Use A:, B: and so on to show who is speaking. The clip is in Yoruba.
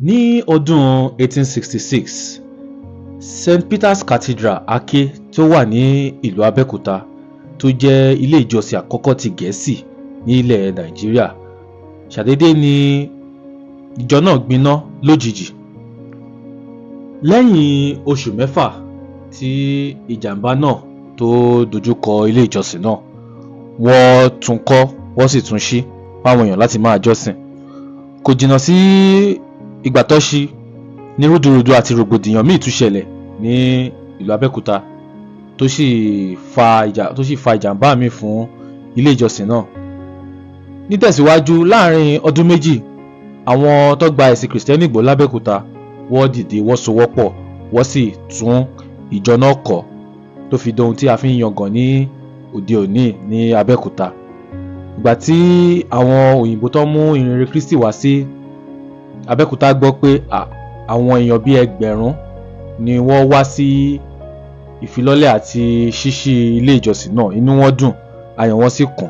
A: Ní ọdún 1866, St Peter's Cathedral, Aké, tó wà ní ìlú Abẹ́òkúta, tó jẹ́ ilé ìjọsìn àkọ́kọ́ ti Gẹ̀ẹ́sì ní ilẹ̀ Nàìjíríà, ṣàdédé ni ìjọ náà gbiná lójijì. Lẹ́yìn oṣù 6 tí ìjàmbá náà tó dojúkọ ilé ìjọsìn náà, wọ́n tún kọ́, wọ́n sì tún ṣí fáwọn èèyàn láti máa jọ́sìn. Kò jìnnà sí ìgbà tó ṣí ní rúdurùdu àti rògbòdìyàn míì tún ṣẹlẹ̀ ní ìlú Abẹ́òkúta, tó sì fa ìjàmbá míì fún ilé ìjọsìn náà. Nítẹ̀síwájú, láàrin ọdún 2, àwọn tó gba ẹ̀sìn Kìrìsìtẹ́nì gbọ́ lábẹ́òkúta, wọ́n dìde, wọ́n sowọ́pọ̀, wọ́n sì tún ìjọ náà kọ́, tó fi dohun tí a fi ń yangàn ní òde òní ní Abẹ́òkúta. Ìgbà tí àwọn òyìnbó tó mú ìhìnrere Kristi wá sí Abẹ́òkúta gbọ́ pé àwọn èèyàn bíi 1000 ni wọ́n wá sí ìfilọ́lẹ̀ àti ṣíṣí ilé ìjọsìn náà, inú wọn dùn, ayọ̀ wọn sì kún.